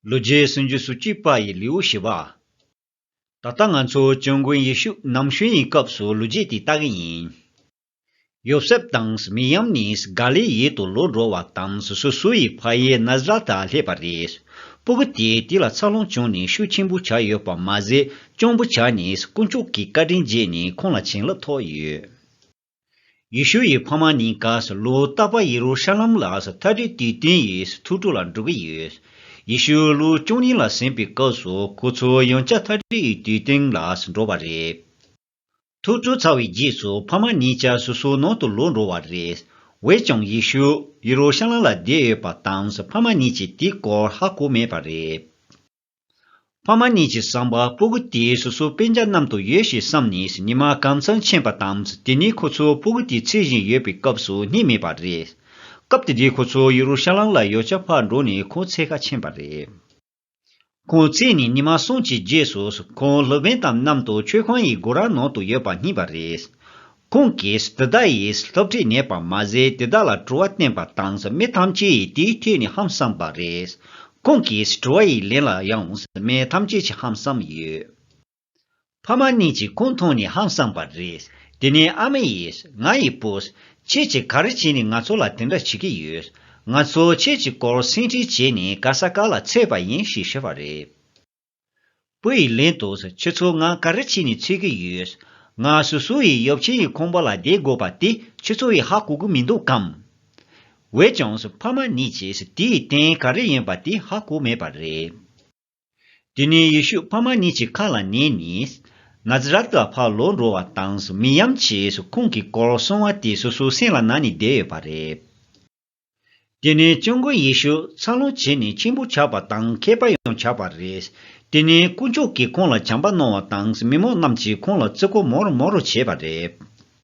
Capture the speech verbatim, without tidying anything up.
ལོ་རྒྱུས་སུམ་ཅུ་སོ་གཅིག་པ་ཡི་ལེའུ་བཞི་པ། ད་ལྟ་ང་ཚོ་སྐྱབས་མགོན་ཡེ་ཤུ་ནམ་ཤོས་ཡི་སྐབས་སུ་ལོ་རྒྱུས་དེ་ལྟ་གི་ཡིན། ཡོ་སེབ་དང་མིར་ཡམ་ནི་ག་ལིལ་ཡུལ་དུ་ལོག་འགྲོ་བ་དང་སོ་སོའི་ཕ་ཡུལ་ནཱ་ཛ་རད་ལ་སླེབས་པ་རེད། སྤུ་གུ་དེ་དེ་ལ་འཚར་ལོངས་བྱུང་ནས་ཤུགས་ཆེན་པོ་ཆགས་ཡོད་པ་མ་ཟད་སྐྱོ་པོ་ཆགས་ནས་དཀོན་མཆོག་གི་བཀའ་དྲིན་རྗེས་ནས་ཁོང་ལ་བྱིན་རླབས་ཐོབ་ཡོད། ཡེ་ཤུ་ཡི་ཕ་མ་གཉིས་ཀ་ལོ་རྟག་པར་ཡེ་རུ་ཤ་ལམ་ལ་མཐར་སྐྲོད་དུས་སྟོན་ཡི་ཐུགས་སྤྲོ་ལ་འགྲོ་གི་ཡོད། ཡེ་ཤུ་ལོ་བཅུ་གཉིས་ལ་ཟིན་པའི་སྐབས་སུ་ཁོ་ཚོ་ཡང་བསྐྱར་མཐར་སྐྲོད་ཡི་དུས་སྟོན་ལ་འགྲོ་བ་རེད། ཐུགས་སྤྲོ་ཚར་བའི་རྗེས་སུ་ཕ་མ་གཉིས་ཀ་སོ་སོའི་ནང་དུ་ལོག་འགྲོ་བ་རེད། འོན་ཀྱང་ཡེ་ཤུ་ཡེ་རུ་ཤ་ལམ་ལ་བསྡད་ཡོད་པ་དང་ཕ་མ་གཉིས་ཀྱིས་དེའི་སྐོར་ཧ་གོ་མེད་པ་རེད། ཕ་མ་གཉིས་ཀྱི་བསམ་པར་སྤུ་གུ་དེ་སོ་སོའི་སྤུན་ཀྱག་མཉམ་དུ་ཡོད་ཞེས་བསམས་ནས་ཉི་མ་གང་འཚམ་ཕྱིན་པ་དང་དེ་ནས་ཁོ་ཚོ་སྤུ་གུ་དེ་འཚོལ་བཞིན་ཡོད་པའི་སྐབས་སུ་རྙེད་མེད་པ་རེད། སྐབས་དེ་དུས་ཁོ་ཚོ་ཡེ་རུ་ཤ་ལམ་ལ་ཡང་བསྐྱར་ཕར་འགྲོ་ནས་ཁོང་འཚོལ་ག་ཕྱིན་པ་རེད། ཁོང་འཚོལ་ནས་ཉི་མ་གསུམ་གྱི་རྗེས་སུ་ཁོང་སློབ་དཔོན་དང་མཉམ་དུ་མཆོད་ཁང་ཡི་སྒོ་ར་ནང་དུ་ཡོད་པ་རྙེད་པ་རེད། ཁོང་གིས་དེ་དག་ཡི་སློབ་ཁྲིད་གནང་བ་མ་ཟད་དེ་དག་ལ་དྲི་བ་བསྟན་པ་དང་མི་ཐམས་ཅད་ཡིས་དེའི་ཐད་ནས་ཧང་སངས་པ་རེད། ཁོང་གི་དྲི་བ་ཡི་ལན་ལ་ཡང་མི་ཐམས་ཅད་ཀྱིས་ཧང་སངས་ཡོད། ཕ་མ་གཉིས་ཀྱིས་ཁོང་མཐོང་ནས་ཧང་སངས་པ་རེད། དེ་ནས་ཨ་མ་ཡིས་ང་ཡི་བུ། ཁྱེད་ཀྱིས་ག་རེ་བྱས་ནས་ང་ཚོ་ལ་དེ་འདྲ་བྱེད་ཀྱི་ཡོད། ང་ཚོ་ཁྱེད་ཀྱི་སྐོར་སེམས་ཁྲལ་བྱས་ནས་ག་ས་ག་ལ་འཚོལ་བ་ཡིན་ཞེས་ཞུས་པ་རེད། བུ་ཡིས་ལན་དུ་ཁྱེད་ཚོ་ང་ག་རེ་བྱས་ནས་འཚོལ་གྱི་ཡོད། ང་སོ་སོ་ཡི་ཡབ་ཆེན་ཡི་ཁང་པ་ལ་བསྡད་དགོས་པ་དེ་ཁྱེད་ཚོ་ཡིས་ཧ་གོ་གི་མི་འདུག་གམ། འོན་ཀྱང་ཕ་མ་གཉིས་ཀྱིས་དེའི་དོན་ག་རེ་ཡིན་པ་དེ་ཧ་གོ་མེད་པ་རེད། དེ་ནས་ཡེ་ཤུ་ཕ་མ་གཉིས་ཀྱི་ཁ་ལ་ཉན་ནས། ནཱ་ཛི་རད་ལ་ཕར་ལོག་འགྲོ་བ་དང་མིར་ཡམ་གྱིས་ཁོང་གི་སྐོར་གསུང་བ་དེ་སོ་སོའི་སེམས་ལ་ཉར་ནས་བསྡད་ཡོད་པ་རེད། དེ་ནས་སྐྱབས་མགོན་ཡེ་ཤུ་འཚར་ལོངས་བྱས་ནས་ཆེན་པོ་ཆགས་པ་དང་མཁས་པ་ཡང་ཆགས་པ་རེད། དེ་ནས་དཀོན་མཆོག་གིས་ཁོང་ལ་བྱམས་པ་གནང་བ་དང་མི་མང་རྣམས་ཀྱིས་ཁོང་ལ་བརྩི་བཀུར་མང་རུ་མང་རུ་བྱས་པ་རེད།